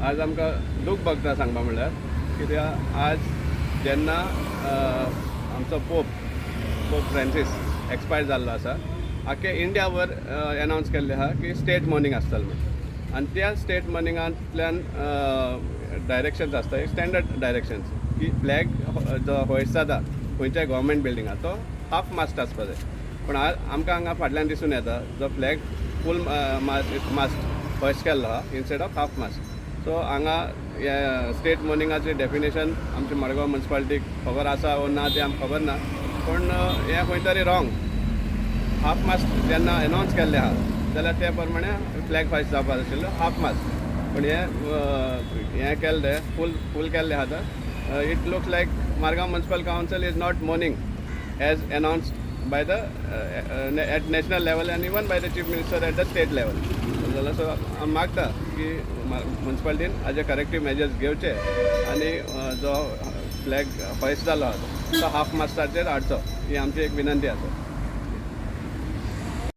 आज आमकां दूख भोगता सांगपा म्हणल्यार, कित्याक आज जेन्ना आमचो पोप फ्रांसीस एक्सपायर जाल्लो आसा, आख्खे इंडियाभर एनावन्स केल्लें आहा की स्टेट मोर्निंग आसतलें म्हूण. आनी त्या स्टेट मोर्निंगांतल्यान डायरेक्शन्स आसता, स्टँडर्ड डायरेक्शन्स, की फ्लॅग जो होयस्ट जाता खंयच्याय गव्हर्मेंट बिल्डिंगाक तो हाफ मास्ट आसपा जाय. पूण आज आमकां हांगा फाटल्यान दिसून येता, जो फ्लॅग फूल मास्ट होयस्ट केल्लो आहा instead of half mast. So हांगा हे स्टेट मोर्निंगाचे डेफिनेशन आमच्या मडगांव म्युन्सिपालिटीक खबर आसा वो ना तें आमकां खबर ना, पूण हें खंय तरी रॉंग. हाफ मास्ट जेन्ना एनावन्स केल्लें आहा जाल्यार ते प्रमाणे फ्लॅग होयस्ट जावपाक जाय आशिल्लो हाफ मास्ट. पूण हें केल्लें, फूल केल्लें आहा. It looks like Margao Municipal Council is not mourning as announced by the at national level and even by the Chief Minister at the state level. जाल्यार सो हांव मागता की म्युन्सिपालिटीन हाजे करेक्टीव मेजर्स घेवचे आनी जो फ्लॅग होयस्ट जालो आहा तो हाफ मास्टाचेर हाडचो, ही आमची एक विनंती आसा.